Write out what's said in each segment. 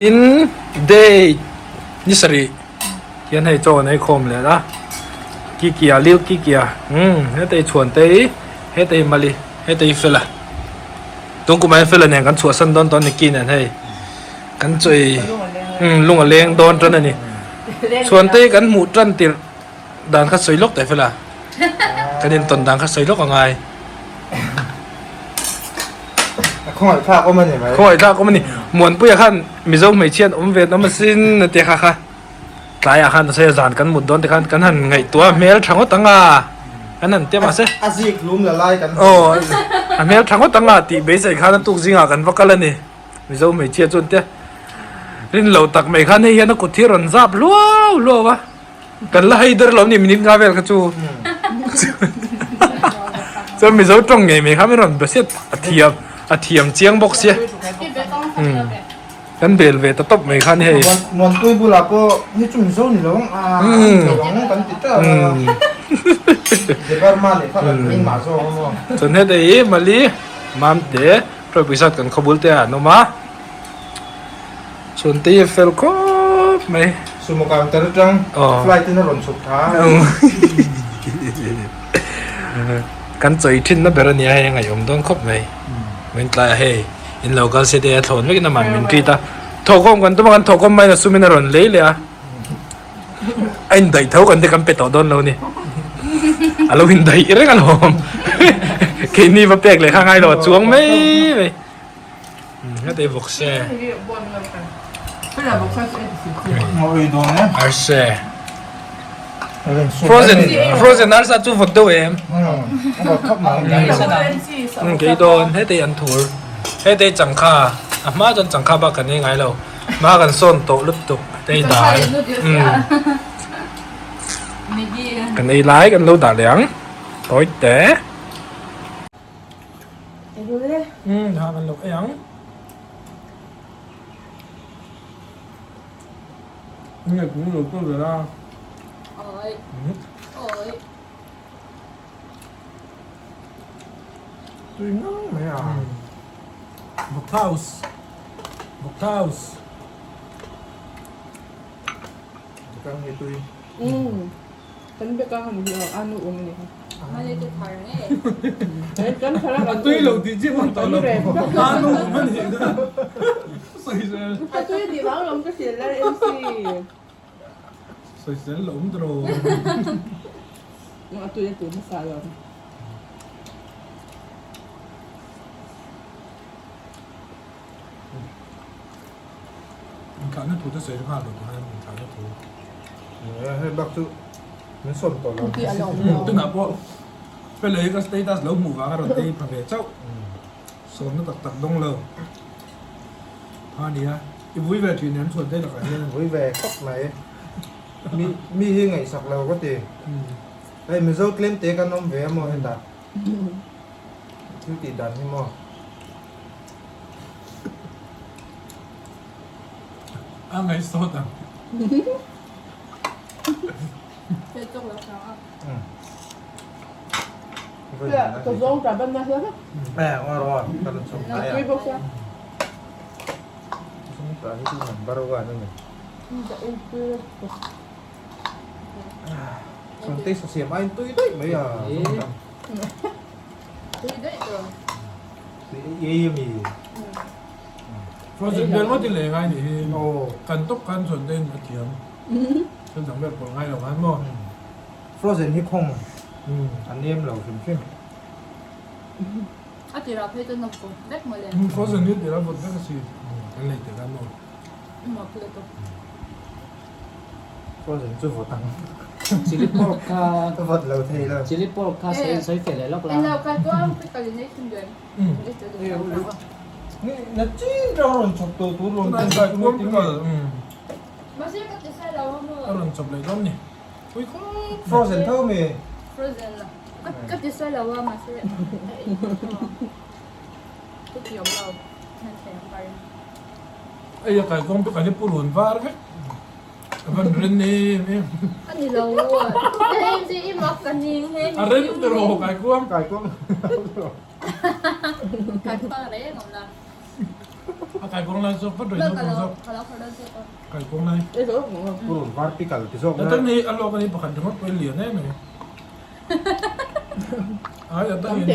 In day ni sarih hian hei chaw an ei khawm leh a Kikia Lil Kikia umm hetei chhuantei hetei Mali hetei Fela tun kum ah hian Fela nen kan chhuahsan dawn tawh a ni Ki nen hei kan chawi umm lung a leng dawn tan a ni chhuantei kan hmuh tan tirh dan kha sawi lawk teh Fela kan intawn dan kha sawi lawk a ngai. Khawngaih thlak awm a ni mai. Khawngaih thlak awm a ni. Muanpuia khan Mizo hmeichhia an awm ve an awm asin a ti kha kha. Tlaiah khan a sawi a zan kan mut dawn te khan kan han ngaihtuah a hmel tha ngawt ang a. Kan han tia mahse. A zik lum la lai kan hmu. Aw a hmel tha ngawt ang a tih beisei khan a tuk zingah kan va kal a ni. Mizo hmeichhia chuan tia rin lo tak mai khan hei hian a kut hi a rawn zap hluau hluau a. Kan la hei der lo ni minute nga vel kha chu chuan Mizo tawng ngei mai kha min rawn basiat a thiam a thiam chiang bawk sia kan bel ve ta tawp mai khan hei Muantui bulah pawh ni chu Mizo ni lo ang a ni lo ang kan ti teuh a Debarma leh kha kan ring mah zawk a maw chuan hetah hi Mali Mamte Tawipui zat kan khawbul te ah an awm a. Chuan te hi a fel khawp mai. Sumo counter atang flight in a rawn chhuk tha. Kan chawi thin na ber a nia hei a ngaihawm dawn khawp mai. Min tlai a hei in lo kal se te a thlawn vekin aman min treat a. Thawhkhawm kan tum a kan thawhkhawm maiin a sumin a rawn lei leh a. A indaih tho kan te kan pe tawh dawn lo ni. A lo indaih reng alawm. Keini va pek leh kha ngai lo a chuang mai mai. Heta i vawk se. Arse. Frozen frozen arsa chu vawt deuh em. Kei dawn heta i an thur. Heta i changkha a hma chuan changkha bak kan ei ngai lo. Hma kan sawn tawh lutuk heta i dal. Kan ei lai kan lo dah leh ang. Tawi te. Umm ha kan lo ei ang. Nge tui lo tawh zel a. Oi. Oi. Tui ngang mai a. Vawk house. Vawk house. Bekang hi tui. Umm. Kan bekang han hi anu awm a ni kha. A tui lo tih chiah hman tawh lo. Anu awm a nih kha. Sawisel. A tui tih vang lawm ka hrilh la MC. Sawisel lo awm tawh lo. A tui a tui hmasa lawm. Inthlahna thu te sawi nghal lo tur hian inthlahna thu. Hei bak chu min sawm tawh lo. Tunah pawh Fela hi ka status lo hmuh vang a rawn tei pha ve chauh. Sawmna tak tak dawng lo. Tha nia. I vui ve thin em chhuan te lakah hian. Vui ve khawp mai. Mi mi hi ngaihsak lo ka ti. Hei Mizo tlem te kan awm ve a maw hetah. Thil tih dan hi maw. A ngaihsawt ang. Ka zawng ta ban na hian. Eh, ro ro, ka rawn chhawm hnai a. Tui bawk sia. Zawng ta hi chu number one a ni. Chuan taste a siam aiin tui daih mai a. Tui daih tawh. Tui ei ei a mi. Frozen vel ngawt in lei ngai nih hi. Kan tawp khan chuan te in a thiam. Thil dang vel pawlh ngai lo khan maw. Frozen hi khawng a nem lo hrim hrim. A tirah phei chuan a vawt vek mawle. Frozen hi tirah vawt vek a si. Kan lei tel a maw. Maw phut a tawp. Frozen chu vawt ang. Chili pork kha vawt lo thei lo. Chili pork kha sawi sawi fel leh lawk la. Englo kai kuam ka kal in ei thun duai. Na chin tang rawn chhawp tawh tur rawn tum kai kuam kal. Mahse ka ti sai lo a maw. A rawn chhawp leh dawn ni. Pui khawp. Frozen tho mi. Frozen la. Ka ti sai lo a mahse. Ka ti awm lo. Nan thei ang ka ring. Ei a kai kawng chu kan i purun var vek. A van ren em em. A ni lo. Hei chi i mak ka ning hei. A ren tiraw kai kuang. Kai kuang. Kai kuang reng awm la. A kaikuang lai zawk vat rei naupang zawk. Kaikuang lai. Purun var pickle ti zawk na. Atang hi a lawk ani pakhat ringawt pawh i lian em mai. Ai atang in.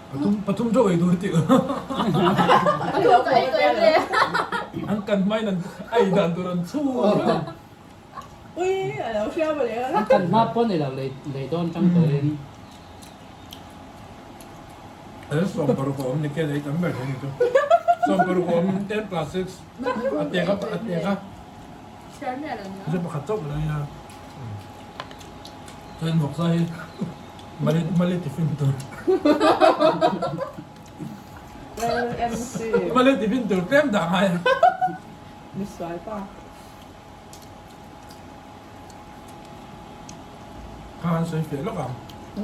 Pathum pathum theuh ei tur tih. An kan hmain an ei dan tur an chhu. Ui a lo hria maw le. An kan hma pawh ni lo lei lei dawn tang turin. He 16 a awm ni ken ei tam ber thei ni chu. 16 a awm 10 plus 6 a tek a a tek a. Chu pakhat chauh lai a. Chuan vawksa hi mali mali tiffin tur. LMC. Mali tiffin tur tlem dah ngai a. Misual pa. Kha an sawi fiah lawk ang.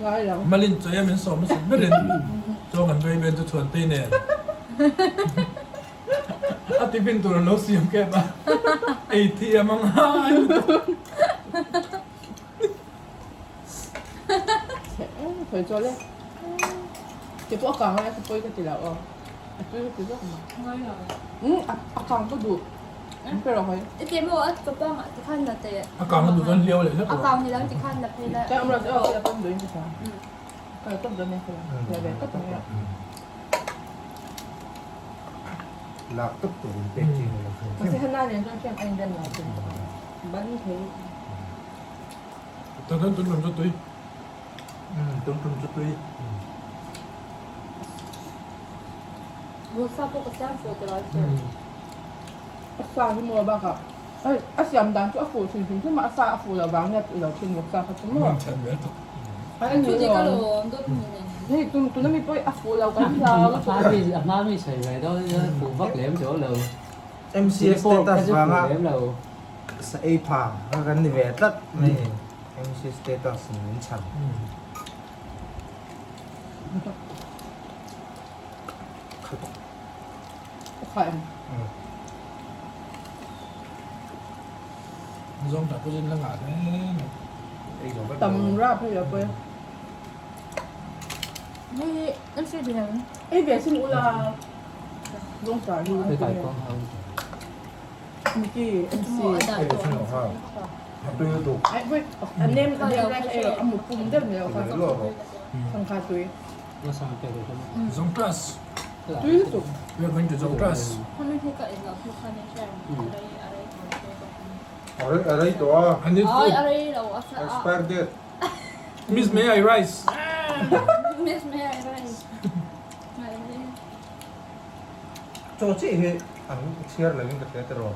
Ngai lo. Malin chawi a min sawm hmasa berin chuan kan vei vel chu Chhuantei nen a tiffin tur an lo siam kep a, ei thiam ang a lutuk. Sawi chawl e. Ke pawh a kang lai ka pawi ka ti lo aw. A tui ka ti zawk mai. Ngai lo. Umm a kang ka duh. An pe rawh hawi. I ti maw a chawpang ah tikhan la teh. A kang a duh chuan hliau leh hlek rawh. A kang ni lo tikhan la phei la. Ka awm lo chu aw ka pawm duhin ka hria. Ka la tawp dawn e ka la ve tawp ang e. Lak tawp tur in pek chi ni lo hrim hrim. Mahse Hannah nen chuan khian a inrem lo thung. Ban thei. Tah chuan tun tum chu tui. Tun tum chu tui. Vawksa pawh ka siam fuh tawh a chu. A sa hi maw bakah a siam dan chu a fuh thin hrim hrim a, a sa a fuh loh vang nge a lo thin vawksa kha chu maw. Chu ti ka lawm dawt ni nen. Hei tun tuna mi pawh a fuh lo kan hlau lutuk. A hma mi sawi ve dawn fuh vak lem chu lo. MCA status vanga sa ei pha kha kan ni ve tlat mai MC status in min chhan. Zawng tak pawh la ngah hle mai. Tam rap hei a pawi. Hei MC dian. Ei ve sin ula zawng tar hi. Hei kai kawng hau. Miki MC. Ei ve sin ha. Tui lutuk. Ai wait a nem a nem lai kha ei a mu pum deuh ni lo kha. Thangkha tui. Zawng class. Tui lutuk. We are going to Zawng class. A rei tawh a. I need food. Expire date. Miss may I rice. Miss may I rice. Chaw chiah hi an chhiar lo in ka hria tiraw.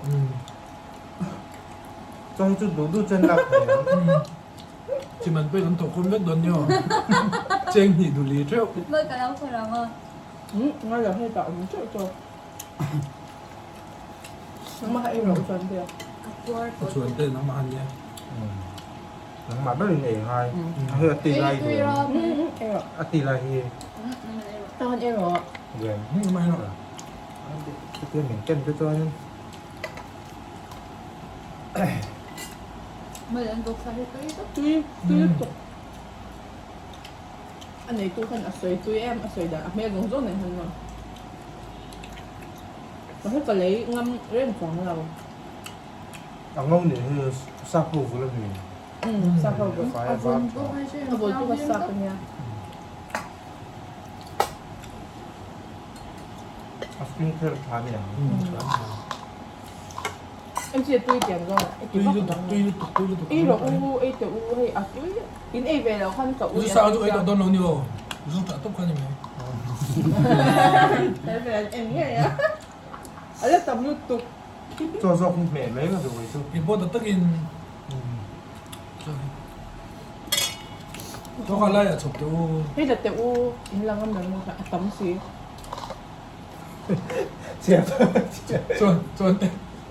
Chaw hi chu duh duh chen lak thei ang. Chiman pawhin an thawk khawm vek dawn nio. Cheng hnih duli teuh. Mawih ka lo khawr ang aw. Umm ngai lo hei tah awm teuh tawh. Nangmah ei rawh u chuan te. Ka puar tawh. Chuan te nangmah an nia. Nangmah berin ei ngai. Hei a ti lai Ei tui rawh. Ei rawh. A ti lai hi. Tahan ei rawh. Lian. Nangmah ei rawh. Chutia min ken te chuanin. Tui tui lutuk a neitu khan a sawi tui em a sawi dan a hmel zawng zawng nen khan maw mahse ka lei ngam reng chuang lo. A ngo nih hi sap ho vul a ni. Umm sap ho vul a vul chu ka sap a nia. A skin care tha ni ang. Em chi tui tiang zawng a ti vak dang tui lutuk tui lutuk ei rawh u ei teh u hei a tui in ei ve lo khan ka ui zu sa chu ei tawh dawn lo ni aw zu tah tawp kha ni mai he ve an en ngei a a la tam lutuk chaw zawk hi hmeh mai ka duh chu i pawh ta takin chaw kha laiah chhawp teh u hei la teh u in la ngam lo a tam si. Chuan chuan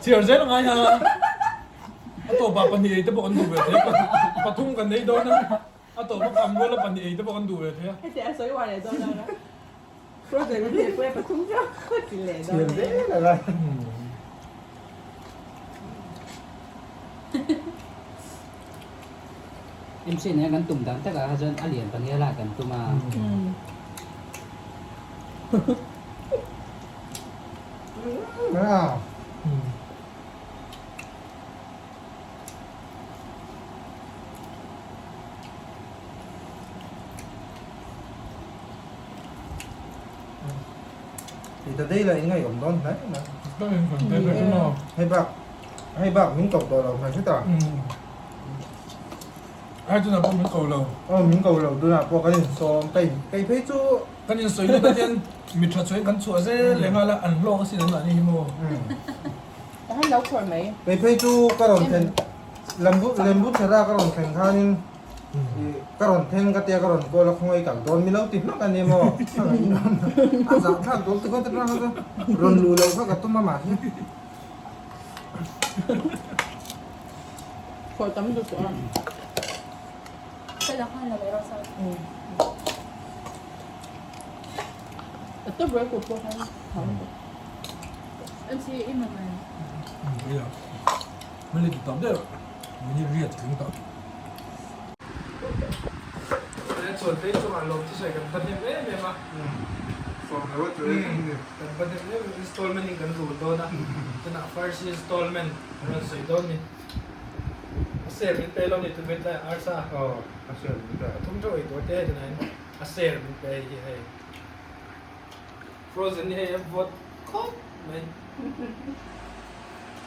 chhiar zel a ngai a, a tawpah pahnih ei te pawh kan duh ve thei a, pathum kan ei dawn a, a tawpa kham rual a pahnih ei te pawh kan duh ve thei a. Heti a sawi uar leh dawn a, project min thei pawh e pathum chiah ka ti leh dawn Chhiar zel a ngai. MC nen kan tum dan takah kha chuan a lian pahnih a lak kan tum a. mai a. Ti ta dei la in ngaihawm dawn hle mai. Hei bak hei bak min ko tawh lo hmel hretah. Ai tunah pawh min ko lo. Aw min ko lo tunah pawh kan insawm ka in kei phei chu. Kan insawi lut a hian mi tha chuan kan chhuah zel leh nghal a an hlawk asin an mahni hi maw. Ka han lo khawr mai. Kei phei chu ka rawn thlen lembu lembu thera ka rawn thlen khanin ka rawn thleng ka tia ka rawn call a khawngaih kal dawn mi lo ti hmak a ni maw. A zah thlak dawn ti khaw te tang kha rawn luh loh kha ka tum a mahse. Khawr tam duh tawh a. Ka la khan la mai rawh sa. A top ber kut pawh khan thau tawh. MC i man mai. Iya. Mili ti tam deuh. Mini riat tling tawh. Chuan phei chungah lawm chu sawi kan va hnem em em a. Kan va hnem em em installment in kan rul dawn a. Tunah first installment an rawn sawi dawn ni. A ser min pe lo ni tu min tlai arsa. Aw a ser min pe. A thum theuh ei tur te tunah in a ser min pe hei hi hei. Frozen hi hei a vawt khawp mai.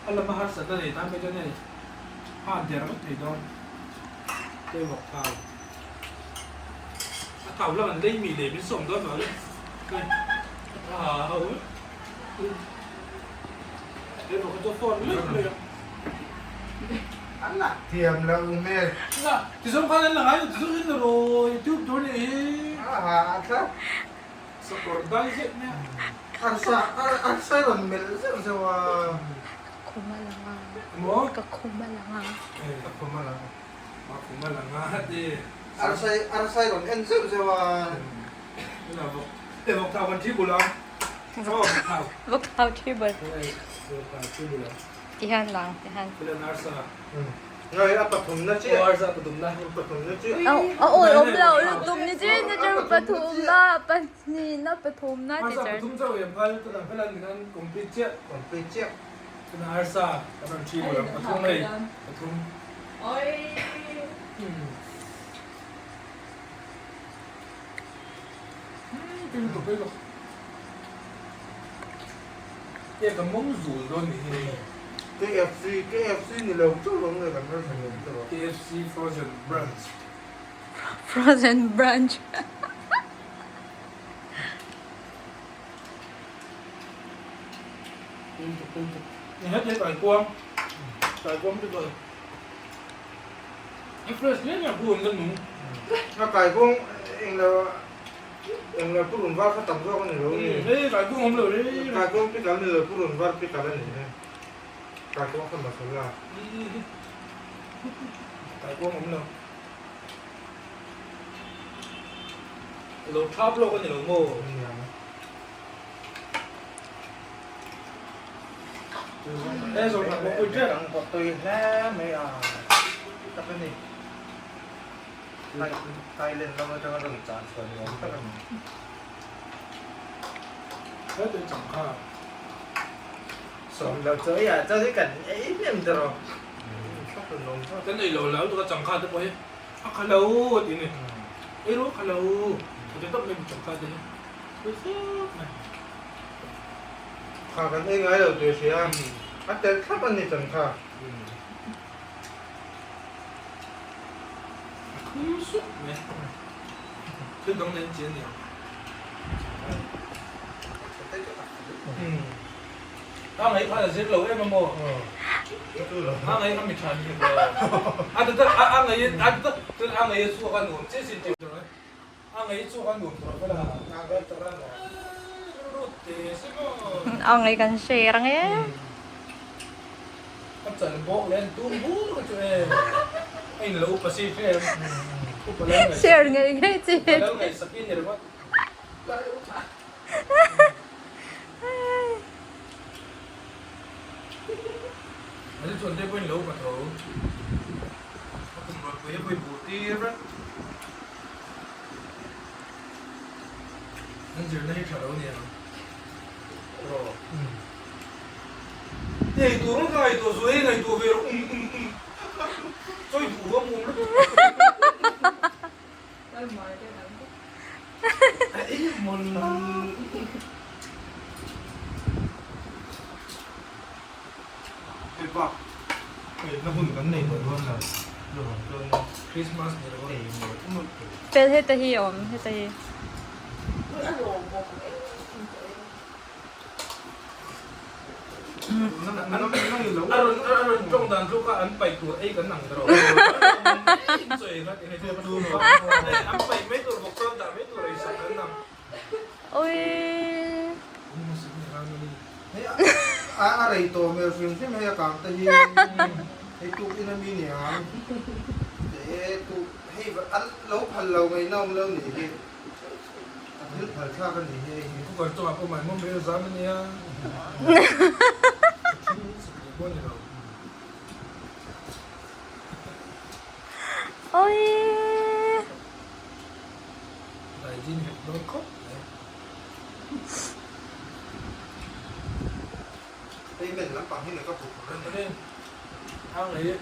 A lama harsatna nei tan phei chuan hei ha der vek thei dawn. Tuivawk thau. A thau lam an lei mi leh min sawm dawn vang in a thau. Tuivawk hi chu a fawn luih mai a. An la thiam lo hmel. La tizawng khan an la ngai lo tizawng in raw youtube tur nih hi. A ha a thlap. Sakawr dai zet mai a. Arsa arsa rawn melh zeuh zeuh a. Ka khum a lang a. Maw? Ka khum a lang a. Ka khum a lang a. Ka khum a lang a ti. Arsa arsa rawn en zeuh zeuh a. Ela vawk e vawk thau kan thi bul ang. Vawk thau. Vawk thau thi bul. Vawk thau thi bul ang. Ti hian lang ti hian. Ela arsa. Ngai a pathumna chiah. Aw arsa pathumna. Pathumna chiah. A awi awm lo lutuk ni chin ni chu pathumna pahnihna pathumna ti Arsa char. pathum chauh em phal tunah phal an khan complete chiah. Complete chiah. Tunah arsa kan rawn thi bul ang pathum hei pathum. Oi. Pin lutuk pei lutuk. Nge ka mawng zul dawn ni hi. KFC KFC ni lo chauh lo nge kan hre lo te rawh. KFC frozen branch. Frozen branch. Nge heti kaikuang kaikuang te chuan a fresh hle mai a hu an la nung. A kaikuang englo Englo purun var kha tam zawk a ni lo ni. Hei kaikuang awm lo re. Kaikuang pikal ni lo purun var pikal a ni he. Kaikuang kha masala. Kaikuang awm lo. Lo thap lawk a ni lo maw? Hei zawng thak pawh pui ṭep. Ang pawh tui hle mai a. Tak a ni. Thailand lam atanga rawn chan chhuah ni awm tak a ni. Heti chang kha. Sawm lo chawi ah chuan hi kan ei hnem ta rawh. Kan ei lo lo tuk a chang kha te pawh hi a kha lo a ti ni. Ei rawh a kha lo a ti tawp mai chang kha te hi. Tui fek mai. Kha kan ei ngai lo tih a hria. A tel thlap a ni chang kha. A thum sup mai. Thil dang nen chi a ni ang. A ngaih khan a zir lo em a maw? A ngaih kha mi tha ni hek lo. A ta a a ngaih a ta chuan a ngaih a chhuak a nuam chiah sin tih tur a ngaih a chhuak a nuam tur a vel a. Rut te se maw. A ngaih kan share ang e. A chal bawk leh an tum bur ka chu e. A in lo upa si hre em. Upa lal ngaih Share ngei ngei chi. Upa lal ngaih sak i ni ringawt. Ani chuan te pawhin lo upa tho. A kum rawn pui a pawhin bur tir vek. An zirna hi tha lo nia. Rawh. Ei tur ka ngaihtuah zuai ei ngaihtuah ve rawh um um um chawi duh a mum lutuk. Ei mawn. Hei bak eina hun kan nei tawh dawn lo lovang chuan Christmas ni lo ei mawlh mawlh tur. Fel heta hi a awm heta hi. A rawn a rawn tawng dan chu kha an paih tur ei kan ang ta rawh. An paih mai tur bawk chuan dah mai tur ei sak kan ang. Awii. A rei tawh hmel hrim hrim hei a kang te hi hei tuk in a mi ni ang e tuk hei an lo phal lo ngaihna awm lo nih hi a thil phal thlak a nih hi hei hi. Cooker chungah pawh mai mawm ril zam a nia. Thil satliah pawh a ni lo. Awii. Daijin hek dawn khawp mai. Payment lampang hi ka put tur a ni. Ang ei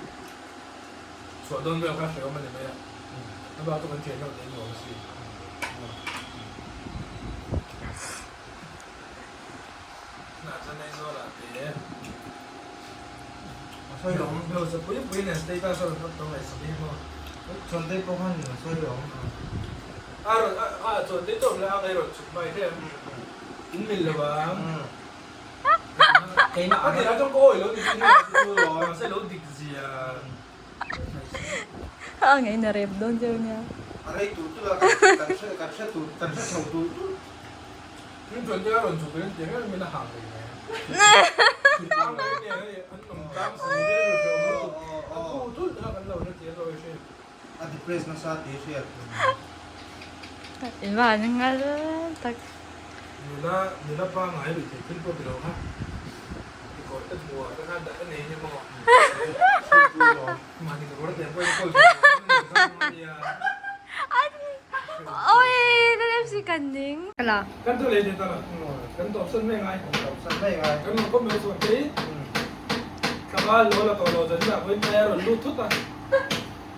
chhuah dawn vel kha hrehawm a ni mai a, a bak chu kan thian deuh daih nuam a si. Tunah chuan Aizawl ah te A sawi lo ang. Hausa pui pui nen status a rawn up tawh ngaihsak hi maw. Chuan te pawh khan a sawi lo ang. A rawn a chuan te chu awm leh ang ei rawn chhuk mai hle in mil lo ang. Keimah A tirah chuan ka awi lo ni chu hei chu mahse lo dik zia. A ngaihna rep dawn cheu nia. A rei tur tur a kan hre kan hre tur kan hre chho tur tur. Tin chuan te a rawn chhuk in tiang em in a hang leh mai. Ang mai nge hei an awm tlang si rilru hrehawm lutuk a khu thulh a kan lo hre thiam lo i hre. A depress nasa tih hriat. In van ngal tak. Nula nula pangngai lui theih thil pawh ti lo kha. Ti kawr te hmuh ah te khan dah ka nei nia maw. Mahni ka kawr te pawh in kawl thei lo kha ni kha maw nia. Oi kan MC kan ning. Kan thu leh ta la. Kan tawp san mai ngai. Kan tawp san mai ngai. Kan rawn kawp mai chuan kei. Tlangval lo la tawh lo zan inah pawhin tlai a rawn lut thut a.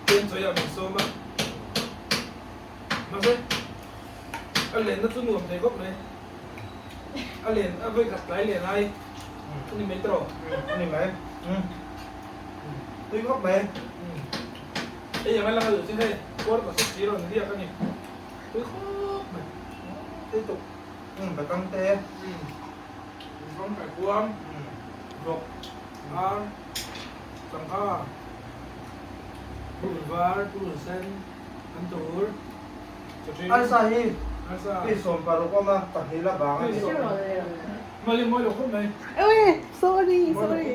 Pen chawi ah min sawm a. Mahse, a lenna chu nuam thei khawp mai. A len, a vawi khat tlai len ai a ni mai tawh. A ni mai. Tui khawp mai. Hei ang a lang a duh chu hei, kuar ka sawt si rawn riak a ni. Tui khawp mai. Tui tuk. Batang te. Rawng kai kuam, vawk, ar, sangha, purun var, purun sen, an tur, chawṭin. Arsa hi Arsa. Pi 16 awm a, pahnih la bang a ni. Mali mawi lo khawp mai. Ui, sorry, sorry.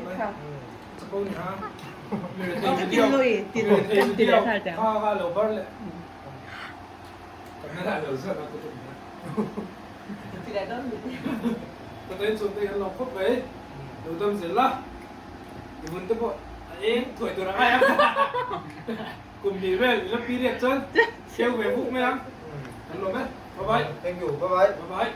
Chapo ni ha. Mirethei video. Mirethei video. Kha kha lo bar leh. Kan na lo zat a ku tum na. Ka tain chuan te kan lo khawp mai. Lo dam zel la. I vun te pawh a eng thuai tur a ngai a. Kum hnih vel i la period chuan siau ve vuk mai ang. Kan lawm e. Bye bye. Thank you. Bye bye. Bye bye.